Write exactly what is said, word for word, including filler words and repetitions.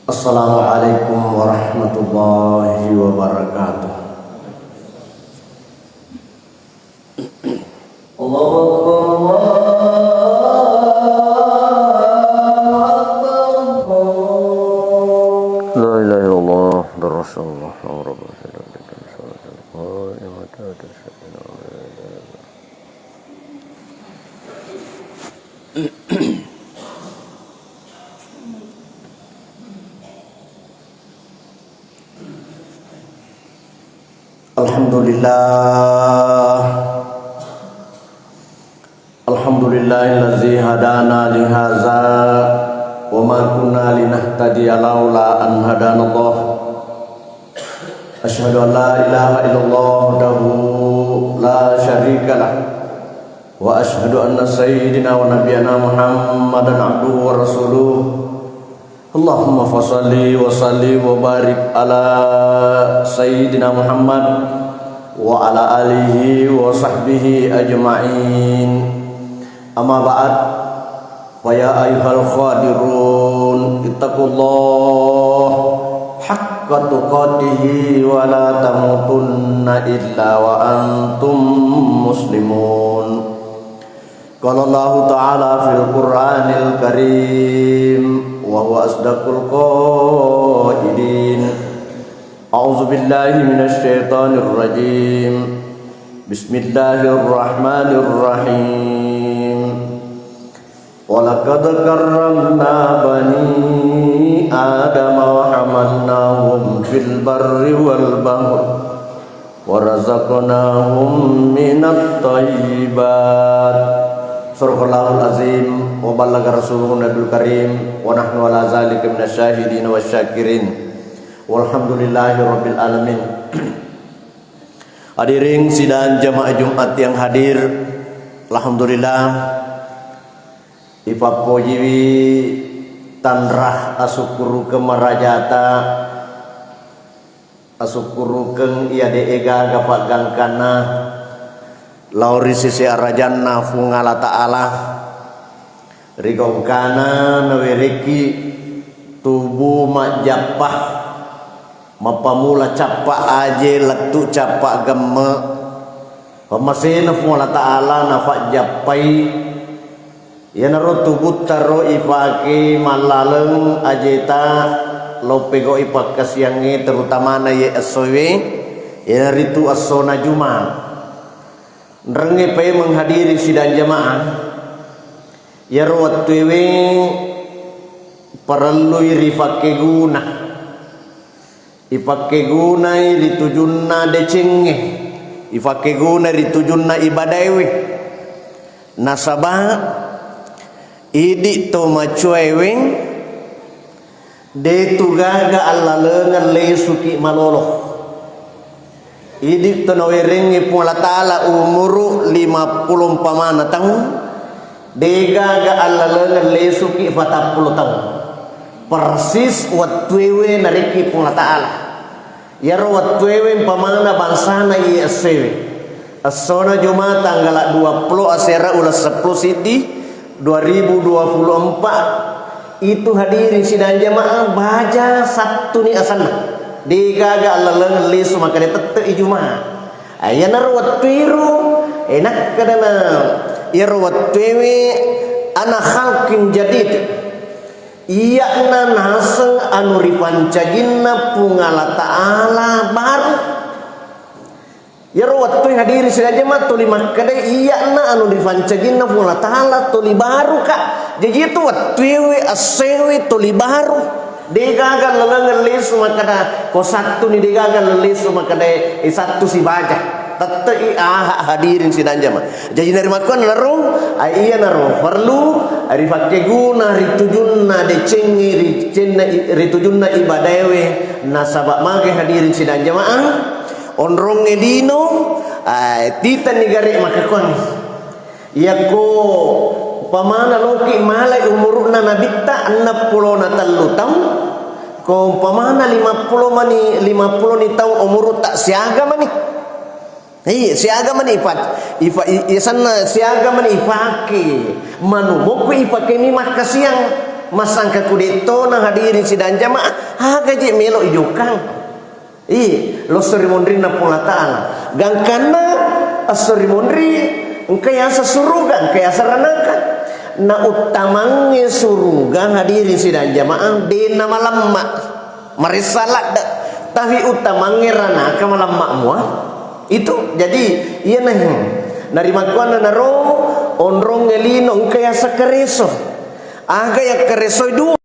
Assalamualaikum warahmatullahi wabarakatuh. Allahu Akbar, Allahu Akbar. La ilaha illallah, Muhammadur Rasulullah, Allahu Akbar. Alhamdulillah. Alhamdulillahillazi hadana lihaza wa ma kunna linahtadiya laula an hadanallah. Asyhadu an la ilaha illallah wahdahu la syarikalah. Wa asyhadu anna sayyidina wa nabiyyana Muhammadan abduhu wa rasuluh. Allahumma fasalli wa sallim wa barik ala sayyidina Muhammad wa ala alihi wa sahbihi ajma'in. Amma ba'd. Fa ya ayyuhal hadirun, ittaqullah haqqa tuqatih wa la tamutunna illa wa antum muslimun. Qala Allahu ta'ala fil Qur'anil Karim, wa huwa asdaqul qailin. A'udzu billahi minasy syaithanir rajim. Bismillahirrahmanirrahim. Wa laqad karramna bani Adam wa hamalnahum fil barri wal bahr wa razaqnahum minat thayyibat. Sadaqallahul azim wa ballagha rasuluhun nabiyul karim wa nahnu ala zalika minasy syahidin wasy syakirin. Walhamdulillahi rabbil alamin. Hadirin sidang jamaah Jumat yang hadir, alhamdulillah, ipappojiwi tanra asukkurukeng marajata, asukkurukeng iya de'e gaga paggangkanna lao ri sese arajanna Fuang Allah Ta'ala. Ri gangkanna nawerekki tubu majjappa, mappamula cappa aje lettu cappa gemme. Pammasena Fuang Allah Ta'ala nafajjappai, iyanaro tubutta ro ifake mallaleng ajeta lao pegau'i pakkasiangnge, terutamana iye essoewe, iyanaritu essona Juma. Nrengnge paimeng hadirin sidang jamaah, iyaro wettuewe parellui rifakkeguna. Ipakkegunai ri tujunna decengnge, ipakkegunai ri tujunna ibadaewe. Nasaba idi to macoewe, detu gaga allalengeng lesuki malolo. Idi to nawerengngi Puang Allah Ta'ala umuru lima puluh umpamana taung, degaga allalengeng lesuki patappulo taung. Persis wettuewe narekki Puang Allah Ta'ala. Iyaro wettuewe umpamana bangsana iye essoewe. Essona Juma tanggala dua puluh asera uleng seppulo siddi dua ribu dua puluh empat. Itu hadirin sidang jamaah, baja sattuni asenna. Degaga allalengeng lesu makkeda tette i Juma. Iyanaro wettuero, e, nakkedana iyaro wettuewe ana khalqin jadid. Iya'na naseng anu ripancajinna Puang Allah Ta'ala baru. Iyaro wettue hadirin sidang jamaah tuli makkeda iya'na anu ripancajinna Puang Allah Ta'ala tuli baru ka. Jaji itu wettuewe essoewe tuli baru. Degaga lalengeng lesu makkeda ko sattuni, degaga lesu makkeda e sattu sibaja. Tette'i aha hadirin sidang jamaah. Jaji narimakkuannanaro, ai iyanaro perlu ripakkeguna ri tujunna decengnge, ri cenna, ri tujunna ibadaewe, nasaba mage hadirin sidang jamaah, onrongnge lino, ai, titanni gare makkuannai. Iyakko umpamana loki malai umuru'na nabitta enneng pulona tellu taung, ko umpamana lima pulo mani, lima puloni taung umuru'ta siaga mani. Iya, siaga mani ipa-, ipa-, i-, iyasenna siaga mani ipake. Manu mokko ipakeni makkasiang. Masangka ku de' tona hadirin sidang jamaah, aga je' melo' ijokang. Ih, lo esso ri monrinna Puang Allah Ta'ala. Gangkanna esso ri monri, engka yaseng suruga, engka yaseng ranaka. Na uttamangnge suruga hadirin sidang jamaah, de' namalamma'. Maressa ladde'. Tapi uttamangnge ranaka malamma' mua. Itu, jadi, iyana he. Narimakkuannanaro, onrongnge lino engka yaseng kareso. Aga yakkaresoi dua.